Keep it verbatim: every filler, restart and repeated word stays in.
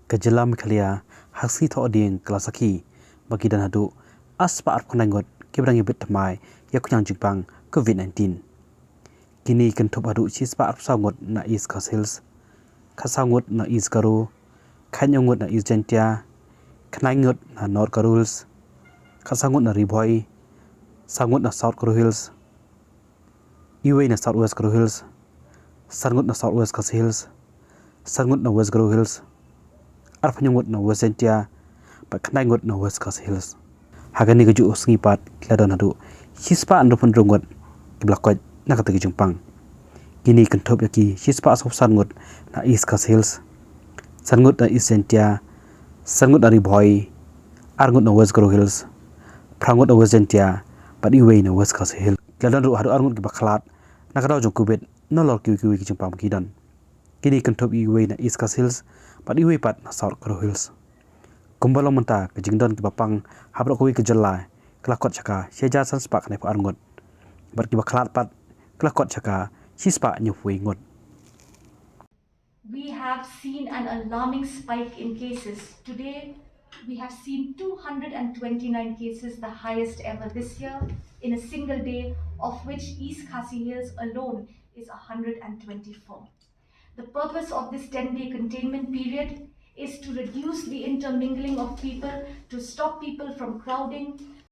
Ka jylla Meghalaya ha ka sngi Thohdieng ka la sakhi ba ki don haduh arspah arphew khyndai ngut kiba dang ïabit thymmai ïa ka khñiang jingpang COVID nineteen. Kine ki kynthup haduh shispah arphew saw ngut na East Khasi Hills, khatsaw ngut na East Garo, khathynñiew ngut na East Jaintia, khyndai ngut na North Garo Hills, khatsaw ngut na Ri Bhoi, saw ngut na South Garo Hills, iwei na South West Garo Hills, san ngut na South West Khasi Hills, san ngut na West Garo Hills, arphew hynñiew ngut na West Jaintia, bad khyndai ngut na West Khasi Hills. Ha kane kajuh ka sngi pat ki la don haduh shispah hynriewphew hynriew ngut kiba la koit na kata ka jingpang. Kine ki kynthup ïa ki shispah sawphew san ngut na East Khasi Hills, san ngut na East Jaintia, san ngut na Ri Bhoi, ar ngut na West Garo Hills, phra ngut na West Jaintia, bad iwei na West Khasi Hills. Ki la don ruh haduh ar ngut kiba khlad na ka daw jong COVID nalor kiwei kiwei ki jingpang ba ki don. Kine ki kynthup iwei na East Khasi Hills bad iwei pat na South Garo Hills. Kumba long mynta, ka jingdon kiba pang ha baroh kawei ka jylla ka la kot sha ka shi hajar san spah khyndaiphew ar ngut, bad kiba khlad pat ka la kot sha ka shispah hynñiewphew wei ngut. We have seen an alarming spike in cases. Today, we have seen two hundred and twenty-nine cases, the highest ever this year, in a single day, of which East Khasi Hills alone is one hundred and twenty-four. The purpose of this ten-day containment period is to reduce the intermingling of people, to stop people from crowding,